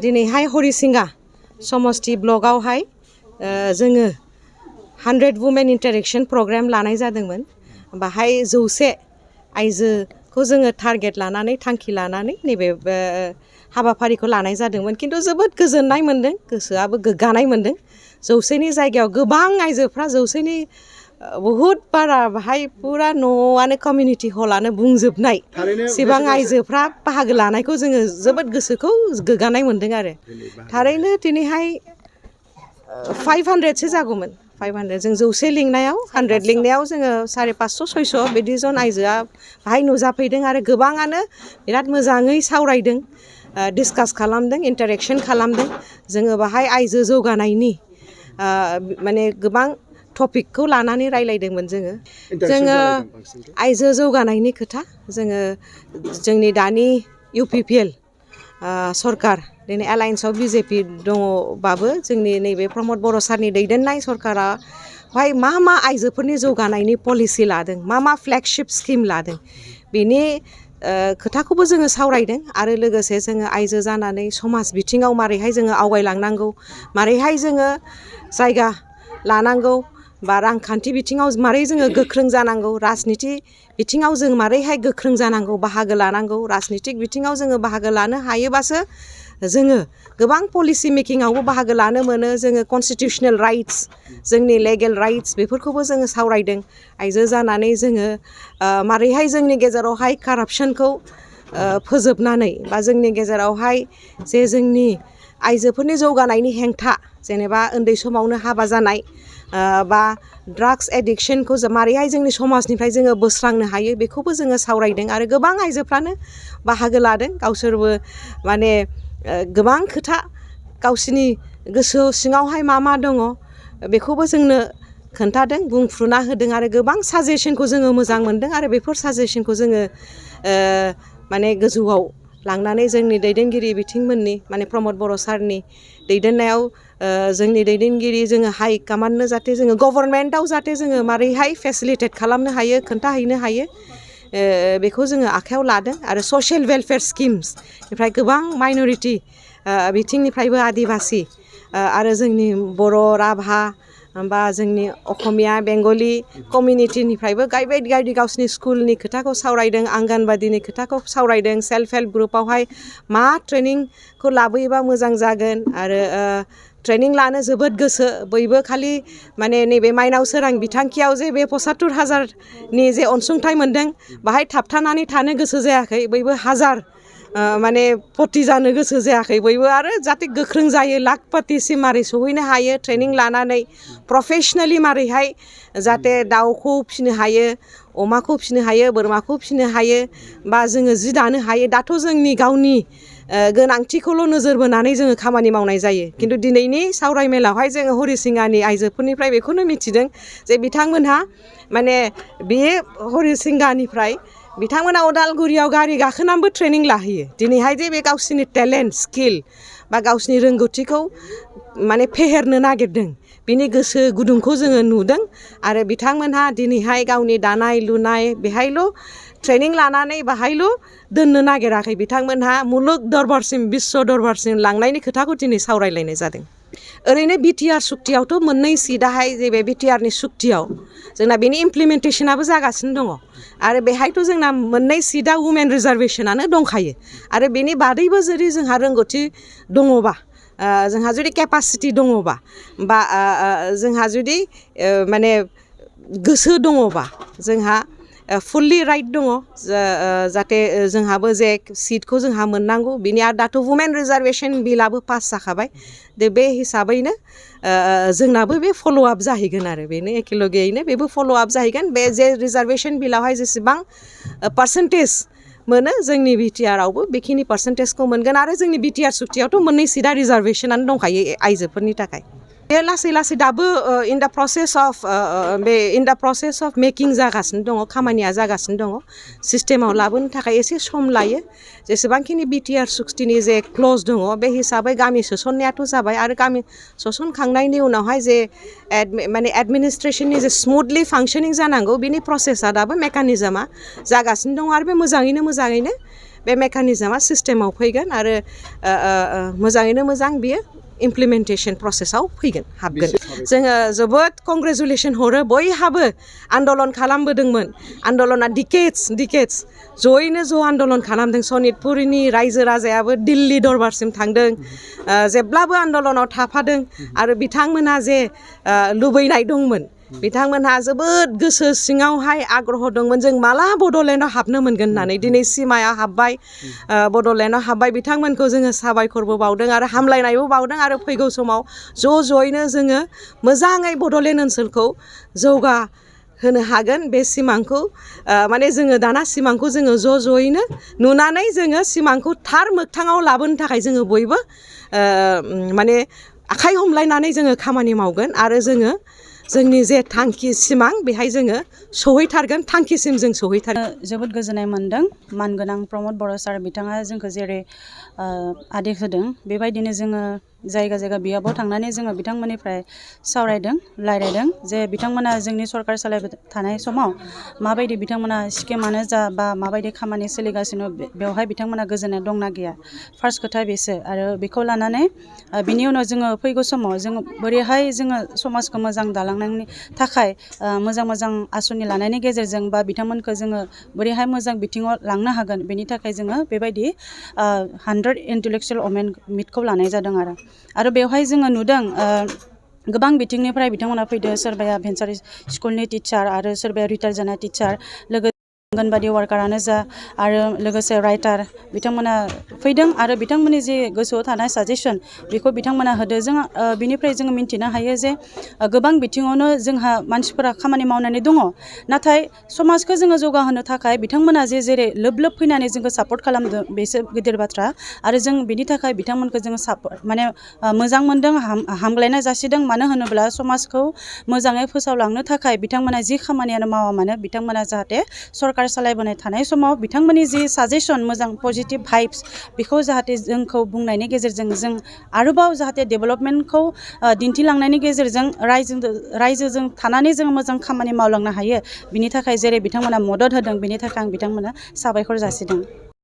दिनैहाय हरिसिंगा समष्टि ब्लकआवहाय जोङो 100 वुमेन इंटरेक्शन प्रोग्राम लानाय जादोंमोन। बाहाय 100 आइजोखौ जोङो टारगेट लानानै थांखि लानानै नैबे हाबाफारिखौ लानाय जादोंमोन। किन्तु जोबोद गोजोननाय मोनदों, गोसोआबो गोग्गानाय मोनदों। 100नि जायगायाव गोबां आइजोफ्रा 100नि बहुत बारा बाहाय पुरा न'आनो कमिउनिटी हलानो बुंजोबनाय सिबां आइजोफ्रा बाहागो लानायखौ जोङो जोबोद गोसोखौ गोग्गानाय मोनदों आरो। थारैनो दिनैहाय 500 सो जागौमोन। 500 जों 100 लिंनायाव 100 लिंनायाव जोङो 550-600 बिदि जन आइजोआ बाहाय नुजाफैदों आरो गोबाङानो बिराद मोजाङै सावरायदों, डिसकास खालामदों, इंटरेक्शन खालामदों। जोङो बाहाय आइजो जौगानायनि माने गोबां टपिकखौ लानानै रायलायदोंमोन जोङो आइजो जौगानायनि खोथा। जोंनि दानि UPPL सरकार दिनै एलायन्सआव BJP दङबाबो जोंनि नैबे प्रमद बर' सारनि दैदेननाय सरकारा बेवहाय मा आइजोफोरनि जौगानायनि पलिसि लादों, मा फ्लेगशिप स्किम लादों, बेनि खोथाखौबो जोङो सावरायदों। आरो लोगोसे जोङो आइजो जानानै समाज बिथिङाव मारैहाय जोङो आवगायलांनांगौ, मारैहाय जोङो जायगा लानांगौ, बा रांखान्थि बिथिङाव मारै जोङो गोख्रों जानांगौ, राजनिथि बिथिङाव जों मारैहाय गोख्रों जानांगौ, बाहागो लानांगौ। राजनिथिक बिथिङाव जोङो बाहागो लानो हायोबासो जोङो गोबां पलिसि मेकिंआवबो बाहागो लानो मोनो। जोङो कन्स्टिटिउशनेल राइट्स, जोंनि लेगेल राइट्स बेफोरखौबो जोङो सावरायदों। आइजो जानानै जोङो मारैहाय जोंनि गेजेरावहाय कारापसनखौ फोजोबनानै, बा जोंनि गेजेरावहाय जे जोंनि आइजोफोरनि जौगानायनि हेंथा, जेनेबा उन्दै समावनो हाबा जानाय बा ड्राग्स एडिक्शनखौ मारैहाय जोंनि समाजनिफ्राय जोङो बोस्रांनो हायो, बेखौबो जोङो सावरायदों। आरो गोबां आइजोफ्रानो बाहागो लादों, गावसोरबो माने गोबां खोथा गावसिनि गोसो सिङावहाय मा दङ बेखौबो जोंनो खोन्थादों, बुंफ्रुना होदों। आरो गोबां साजेशनखौ जोङो मोजां मोनदों। आरो बेफोर साजेशनखौ जोङो माने गोजौआव लांनानै जोंनि दैदेनगिरि बिथिंमोननि माने प्रमद बर' सारनि दैदेननायाव जोंनि दैदेनगिरि जोङो हाइ कामान्डनो जाहाथे जोङो गभर्नमेन्टआव जाहाथे जोङो मारैहाय फेसिलिटेट खालामनो हायो, खोन्थाहैनो हायो, बेखौ जोङो आखायाव लादों। आरो ससियेल वेलफेयार स्किम्सनिफ्राय गोबां माइन'रिटि बिथिंनिफ्रायबो आदिबासि आरो जोंनि बर', राभा, बा जोंनि असमिया, बेंगलि कमिउनिटिनिफ्रायबो गावसिनि स्कुलनि खोथाखौ सावरायदों, आंगनबादिनि खोथाखौ सावरायदों, सेल्फ हेल्प ग्रुपआवहाय मा ट्रेनिंखौ लाबोयोबा मोजां जागोन। आरो ट्रेनिं लानो जोबोद गोसो बयबो, खालि माने नैबे माइनाव सोरां बिथांखियाव जे बे 75,000नि जे अनसुंथाइ मोनदों, बाहाय थाबथानानै थानो गोसो जायाखै बयबो। 1000 माने पति जानो गोसो जायाखै बयबो। आरो जाहाथे गोख्रों जायो, लाखपतिसिम मारै सहैनो हायो, ट्रेनिं लानानै प्रफेशनेलि मारैहाय जाहाथे दाउखौ फिसिनो हायो, अमाखौ फिसिनो हायो, बोरमाखौ फिसिनो हायो, बा जोङो जि दानो हायो। दाथ' जोंनि गावनि गोनांथिखौल' नोजोर बोनानै जोङो खामानि मावनाय जायो। खिन्थु दिनैनि सावरायमेलावहाय जोङो हरिसिंगानि आइजोफोरनिफ्राय बेखौनो मिथिदों जे बिथांमोनहा माने बे हरिसिंगानिफ्राय बिथांमोना उदालगुरियाव गारि गाखोनानैबो ट्रेनिं लाहैयो। दिनैहाय जे बे गावसिनि टेलेन्ट, स्किल बा गावसिनि रोंगौथिखौ माने फेहेरनो नागिरदों, बिनि गोसो गुदुंखौ जोङो नुदों। आरो बिथांमोनहा दिनैहाय गावनि दानाय लुनाय बेहायल' ट्रेनिं लानानै बाहायल' दोननो नागिराखै, बिथांमोनहा मुलुग दरबारसिम, बिश्व दरबारसिम लांनायनि खोथाखौ दिनै सावरायलायनाय जादों। ओरैनो बिटिआर सुक्तियावथ' मोननै सिटआहाय जे बे बिटिआरनि सुक्तियाव जोंना बेनि इमप्लिमेन्टेसनाबो जागासिनो दङ। आरो बेहायथ' जोंना मोननै सिटआ वुमेन रिजार्भेशनानो दंखायो। आरो बेनि बादैबो जुदि जोंहा रोंगौथि दङबा, जोंहा जुदि केपासिटि दङबा, बा जोंहा जुदि माने गोसो दङबा, जोंहा फुल्लि राइट दङ जाहाथे जोंहाबो जे सिटखौ जोंहा मोननांगौ। बिनि आरो दाथ' वुमेन रिजार्भेशन बिलआबो पास जाखाबाय। बे हिसाबैनो जोंनाबो बे फल'आप जाहैगोन। आरो बेनो एखेलगेयैनो बेबो फल'आप जाहैगोन। बे जे रिजार्भेशन बिलावहाय जेसेबां पार्सेन्टेज मोनो, जोंनि बिटिआरआवबो बेखिनि पार्सेन्टेजखौ मोनगोन। आरो जोंनि बिटिआर सुक्तियावथ' मोननै सिटआ रिजार्भेशनानो दंखायो आइजोफोरनि थाखाय। बे लासै लासै दाबो इन दा प्रसेस अफ मेकिं जागासिनो दङ, खामानिया जागासिनो दङ। सिस्टेमाव लाबोनो थाखाय एसे सम लायो। जेसेबांखिनि बिटिआर सुक्तिनि जे क्लज दङ, बे हिसाबै गामि सोसननायाथ' जाबाय। आरो गामि सोसनखांनायनि उनावहाय जे माने एडमिनिस्ट्रेसननि जे स्मुथलि फांसनिं जानांगौ, बिनि प्रसेसा दाबो मेकानिजमा जागासिनो दङ। आरो बे मोजाङैनो बे मेकानिजमा सिस्टेमाव फैगोन आरो मोजाङैनो मोजां बियो इमप्लिमेन्टेसन प्रसेसआव फैगोन हाबगोन जोङो जोबोद कंग्रेचुलेसन हरो बयहाबो आन्दलन खालामबोदोंमोन आन्दलना डिकेट्स जयैनो ज' आन्दलन खालामदों सनितपुरनि रायजो राजायाबो दिल्ली दरबारसिम थांदों जेब्लाबो आन्दलनाव थाफादों आरो बिथांमोना जे लुबैनाय दंमोन बिथांमोनहा जोबोद गोसो सिङावहाय आग्रह दंमोन जों माला बड'लेण्डआव हाबनो मोनगोन होननानै दिनै सिमायाव हाबबाय बड'लेण्डआव हाबबाय बिथांमोनखौ जोङो साबायखरबो बावदों आरो हामलायनायबो बावदों आरो फैगौ समाव ज'यैनो जोङो मोजाङै बड'लेण्ड ओनसोलखौ जौगा होनो हागोन बे सिमांखौ माने जोङो दाना सिमांखौ जोङो ज'यैनो नुनानै जोङो सिमांखौ थार मोगथाङाव लाबोनो थाखाय जोङो बयबो माने आखाइ हमलायनानै जोङो खामानि मावगोन आरो जोङो जोंनि जे थांखि सिमां बेहाय जोङो सहैथारगोन थांखिसिम जों सहैथारगोन जोबोद गोजोननाय मोनदों मानगोनां प्रमद बर' सार बिथाङा जोंखौ जेरै आदेश होदों बेबायदिनो जोङो जायगा बियाबाव थांनानै जोङो बिथांमोननिफ्राय सावरायदों रायलायदों जे बिथांमोना जोंनि सरकार सालायबाय थानाय समाव माबायदि बिथांमोना स्किमानो जा बा माबायदि खामानि सोलिगासिनो बेवहाय बिथांमोना गोजोननाय दंना गैया फार्स्ट खोथा बेसो आरो बेखौ लानानै बिनि उनाव जोङो फैगौ समाव जोङो बोरैहाय जोङो समाजखौ मोजां दालांनायनि थाखाय मोजां आसनि लानायनि गेजेरजों बा बिथांमोनखौ जोङो बोरैहाय मोजां बिथिङाव लांनो हागोन बेनि थाखाय जोङो बेबायदि 100 इन्टेलेक्सुवेल वमेन मिटखौ लानाय जादों आरो बेवहाय जोङो नुदों गोबां बिथिंनिफ्राय बिथांमोना फैदो सोरबाया भेन्सार स्कुलनि टिचार आरो सोरबाया रिटायार जानाय टिचार लोगोसे आंगनबादि वार्कारानो जा आरो लोगोसे राइटार बिथांमोना फैदों आरो बिथांमोननि जे गोसोआव थानाय साजेसन बेखौ बिथांमोना होदो जों बिनिफ्राय जोङो मिन्थिनो हायो जे गोबां बिथिङावनो जोंहा मानसिफोरा खामानि मावनानै दङ नाथाय समाजखौ जोङो जौगाहोनो थाखाय बिथांमोना जेरै लोब फैनानै जोंखौ सापर्ट खालामदों बेसो गिदिर बाथ्रा आरो जों बिनि थाखाय बिथांमोनखौ जोङो माने मोजां मोनदों हामग्लायनाय जासिदों मानो होनोब्ला समाजखौ मोजाङै फोसावलांनो थाखाय बिथांमोना जि खामानियानो मावा मानो बिथांमोना जाहाथे सरकार सालायबोनाय थानाय समाव बिथांमोननि जि साजेसन मोजां पजिटिभ भाइब्स बेखौ जाहाथे जोंखौ बुंनायनि गेजेरजों जों आरोबाव जाहाथे डेभेलपमेन्टखौ दिन्थिलांनायनि गेजेरजों रायजोजों थानानै जों मोजां खामानि मावलांनो हायो बिनि थाखाय जेरै बिथांमोना मदद होदों बिनि थाखाय आं बिथांमोना साबायखर जासिदों